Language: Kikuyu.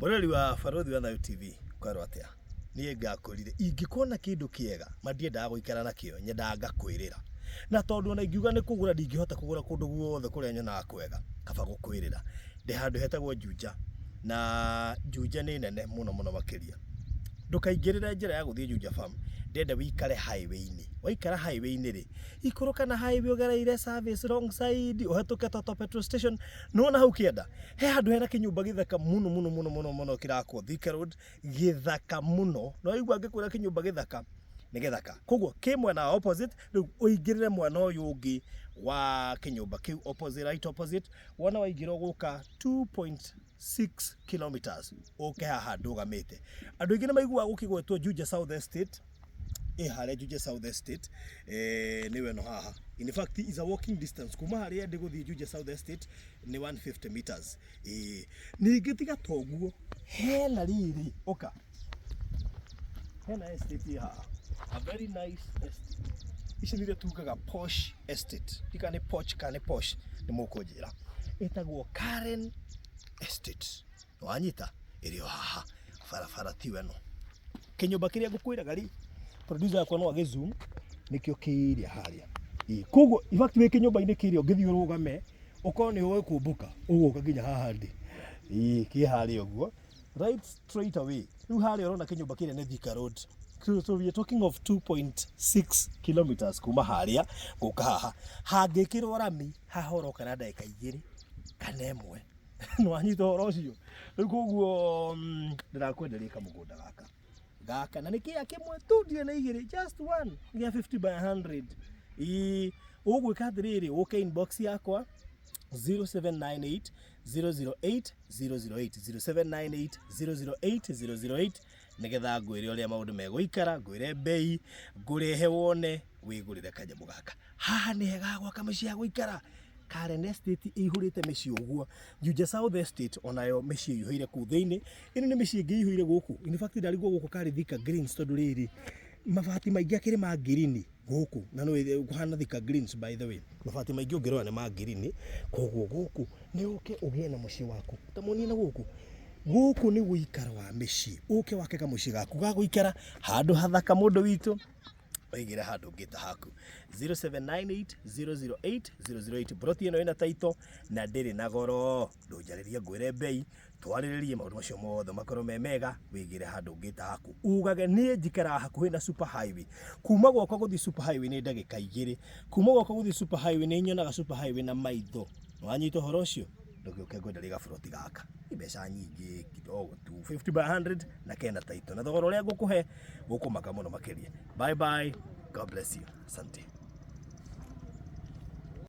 Mũrori wa Barũthi wa Thayũ TV, kwerwo atĩa? Niĩ ngakwĩrire ingĩkona kĩndũ kĩega ma ndiendaga gũikara nakĩo, nyendaga ngakwĩrĩra. Na tondũ ona ingiuga nĩ kũgũra ndingĩhota kũgũra kũndũ guothe kũrĩa nyonaga kwega, kaba gũkwĩrĩra. Ndĩ handũ hetagwo Juja, na Juja nĩ nene mũno mũno makĩria. Ndũkaingĩrĩre njĩra ya gũthiĩ Juja Farm, ndĩrenda wĩikare highway-inĩ. Waikara highway-inĩ rĩ, ikũrũka na highway ũgereire service wrong side, ũhetũke Total petrol station, nĩwona hau kĩanda? He handũ hena kĩnyũmba gĩthaka mũno mũno mũno mũno mũno kĩrakwo Thika Road, gĩthaka mũno. Na waigua ngĩkwĩra kĩnyũmba gĩthaka, nĩ gĩthaka. Koguo kĩ mwena wa opposite, rĩu ũingĩrĩre mwena ũyũ ũngĩ wa kĩnyũmba kĩu opposite, right opposite, wona waingĩra ũgũka 2.6 kilometers ũke haha ndũgamĩte. Andũ aingĩ nĩ maiguaga gũkĩgwetwo Juja South Estate, ĩ harĩa Juja South Estate, nĩyo ĩno haha. In fact is a walking distance kuma harĩa ndĩ gũthiĩ Juja South Estate nĩ 150 meters. Ĩĩ ningĩ tiga to ũguo, hena rĩrĩ, ũka, hena estate ĩ haha, a very nice estate. Ici nĩiria tugaga posh estate, ndiũĩ kana nĩ posh kana nĩ posh, nĩ mũkũnjĩra. Ĩtagwo Karen Estate. Nĩwanyita? Ĩrĩ o haha barabara tiyo ĩno. Kĩnyũmba kĩrĩa ngũkwĩraga rĩ, producer yakwa no agĩ zoom, nĩkĩo kĩrĩa harĩa. Ĩĩ, koguo in fact wĩ kĩnyũmba-inĩ kĩrĩa ũngĩthiĩ ũrũgame, ũkorwo nĩ ũĩ kũmbũka, ũgũka nginya haha ndĩ. Ĩĩ, kĩ harĩa ũguo, right straight away. Rĩu harĩa ũrona kĩnyũmba kĩrĩa nĩ Thika Road. So we are talking of 2.6 kilometers kuma harĩa gũka haha. Hangĩkĩrwo rami, haha ũroka na ndagĩka igĩrĩ kana ĩmwe. Nĩwanyita ũhoro ũcio? Rĩu koguo ndĩrakwenderia kamũgũnda gaka. Gaka na nĩ kĩea kĩmwe tu ndirĩ na igĩrĩ, just one, gĩa 50 by 100. Ĩĩ, ũgwĩka atĩrĩrĩ, ũke inbox yakwa 0798 008 008 0798 008 008 nĩgetha ngwĩre ũrĩa maũndũ megũikara, ngwĩre mbei, ngũrehe wone, wĩgũrĩre kanyamũ gaka. Haha nĩ hega ha gwaka mĩciĩ ya gũikara. Karen Estate ĩihũrĩte mĩciĩ ũguo. Juja South Estate onayo mĩciĩ ĩihũire kũu thĩinĩ. Ĩno nĩ mĩciĩ ĩngĩ ĩihũire gũkũ. In fact ndarigwo gũkũ karĩ Thika Greens tondũ rĩrĩ, mabati maingĩ akĩrĩ ma ngirini gũkũ na nĩ kũhana Thika Greens by the way. Mabati maingĩ ũngĩrora nĩ ma ngirini, koguo gũkũ nĩ ũke ũgĩe na mũciĩ waku. Ta muonie na gũkũ. Gũkũ nĩ ũikaro wa mĩciĩ. Ũke wake kamũciĩ gaku ga gũikara handũ hathaka mũndũ witũ. Ũigĩre handũ ũngĩta haku 0798 008 008. Broti ĩno ĩna taito na ndĩrĩ na goro. Ndũnjarĩrie ngwĩre mbei, twarĩrĩrie maũndũ macio mothe makorwo me mega, wĩigĩre handũ ũngĩta haku. Ugage niĩ njikaraga hakuhĩ na super highway. Kuma gwakwa gũthiĩ super highway nĩ ndagĩka igĩrĩ. Kuma gwakwa gũthiĩ super highway nĩ nyonaga super highway na maitho. Nĩwanyita ũhoro ũcio? Ndũgĩũke ngwenderie gaburoti gaka. Ti mbeca nyingĩ kidogo tu 50 by 100 na kena taito. Na thogora ũrĩa ngũkũhe ũkũmaka mũno makĩria. Bye bye. God bless you. Asante.